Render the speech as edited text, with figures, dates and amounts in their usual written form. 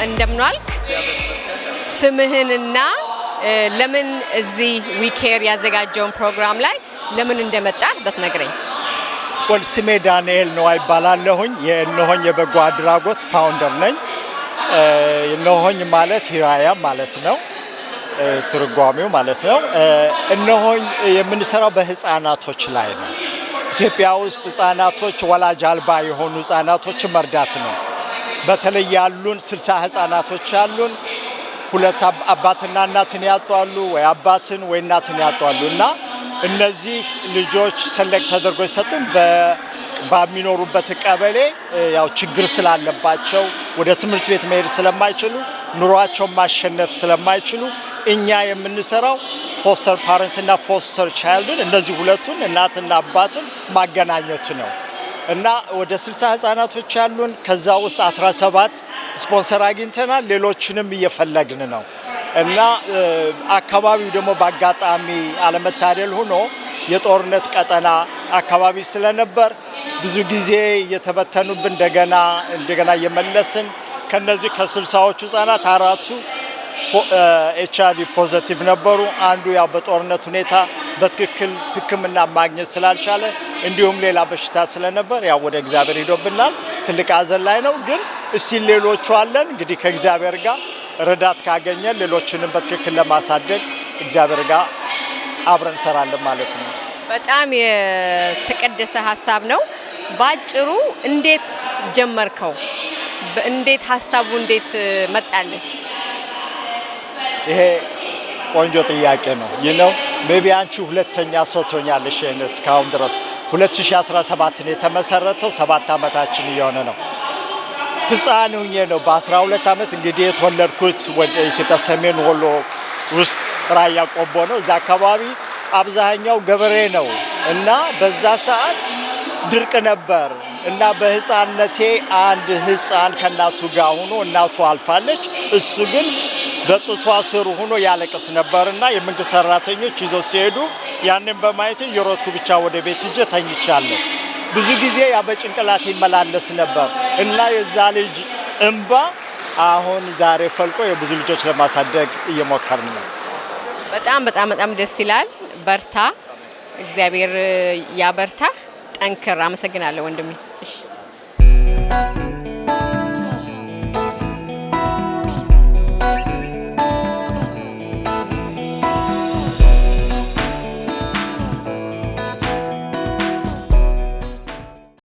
እንደምን ዋልክ? ስምህንና ለምን እዚህ We Care ያዘጋጀውን ፕሮግራም ላይ ለምን እንደመጣህ ብትነግረኝ። Well፣ ስሜ ዳንኤል ነዋይ እባላለሁኝ። የእነሆኝ የበጎ አድራጎት founder ነኝ። እነሆኝ ማለት here I am ማለት ነው፣ ትርጓሜው ማለት ነው። እነሆኝ የምንሰራው በህፃናቶች ላይ ነው። ኢትዮጵያ ውስጥ ህፃናቶች፣ ወላጅ አልባ የሆኑ ህፃናቶችን መርዳት ነው። በተለይ ያሉን 60 ህፃናቶች ያሉን ሁለት አባትና እናትን ያጡ አሉ፣ ወይ አባትን ወይ እናትን ያጡ አሉ እና እነዚህ ልጆች select ተደርጎ የሰጡን በሚኖሩበት ቀበሌ ያው ችግር ስላለባቸው፣ ወደ ትምህርት ቤት መሄድ ስለማይችሉ፣ ኑሯቸውን ማሸነፍ ስለማይችሉ እኛ የምንሰራው foster parent እና foster child ን፣ እነዚህ ሁለቱን እናትና አባትን ማገናኘት ነው። እና ወደ 60 ህጻናቶች ያሉን፣ ከዛ ውስጥ 17 ስፖንሰር አግኝተናል። ሌሎችንም እየፈለግን ነው። እና አካባቢው ደግሞ በአጋጣሚ አለመታደል ሆኖ የጦርነት ቀጠና አካባቢ ስለነበር ብዙ ጊዜ እየተበተኑብን እንደገና እንደገና እየመለስን፣ ከነዚህ ከ60ዎቹ ህጻናት አራቱ HIV positive ነበሩ። አንዱ ያው በጦርነት ሁኔታ በትክክል ሕክምና ማግኘት ስላልቻለ እንዲሁም ሌላ በሽታ ስለነበር ያው ወደ እግዚአብሔር ሄዶብናል። ትልቅ ሐዘን ላይ ነው። ግን እስቲ ሌሎቹ አለን፣ እንግዲህ ከእግዚአብሔር ጋር ረዳት ካገኘን ሌሎችንም በትክክል ለማሳደግ እግዚአብሔር ጋር አብረን እንሰራለን ማለት ነው። በጣም የተቀደሰ ሀሳብ ነው። ባጭሩ እንዴት ጀመርከው? እንዴት ሀሳቡ እንዴት መጣልህ? ይሄ ቆንጆ ጥያቄ ነው። Maybe አንቺ ሁለተኛ ሰው ትሆኛለሽ። ይሄን እስካሁን ድረስ 2017 ነው የተመሰረተው። 7 ዓመታችን እየሆነ ነው። ህፃን ሁኜ ነው፣ በ12 ዓመት እንግዲህ የተወለድኩት ወደ ኢትዮጵያ ሰሜን ወሎ ውስጥ ራያ ቆቦ ነው። እዛ አካባቢ አብዛኛው ገበሬ ነው እና በዛ ሰዓት ድርቅ ነበር እና በህፃንነቴ አንድ ህፃን ከእናቱ ጋር ሆኖ፣ እናቱ አልፋለች። እሱ ግን በጡቷ ስር ሆኖ ያለቅስ ነበርና የመንግስት ሰራተኞች ይዘው ሲሄዱ ያንን በማየቴ እየሮጥኩ ብቻ ወደ ቤት ሄጄ ተኝቻለሁ። ብዙ ጊዜ ያ በጭንቅላቴ ይመላለስ ነበር እና የዛ ልጅ እንባ አሁን ዛሬ ፈልቆ የብዙ ልጆች ለማሳደግ እየሞከርን ነው። በጣም በጣም በጣም ደስ ይላል። በርታ፣ እግዚአብሔር ያበርታ፣ ጠንክር። አመሰግናለሁ ወንድሜ። እሺ።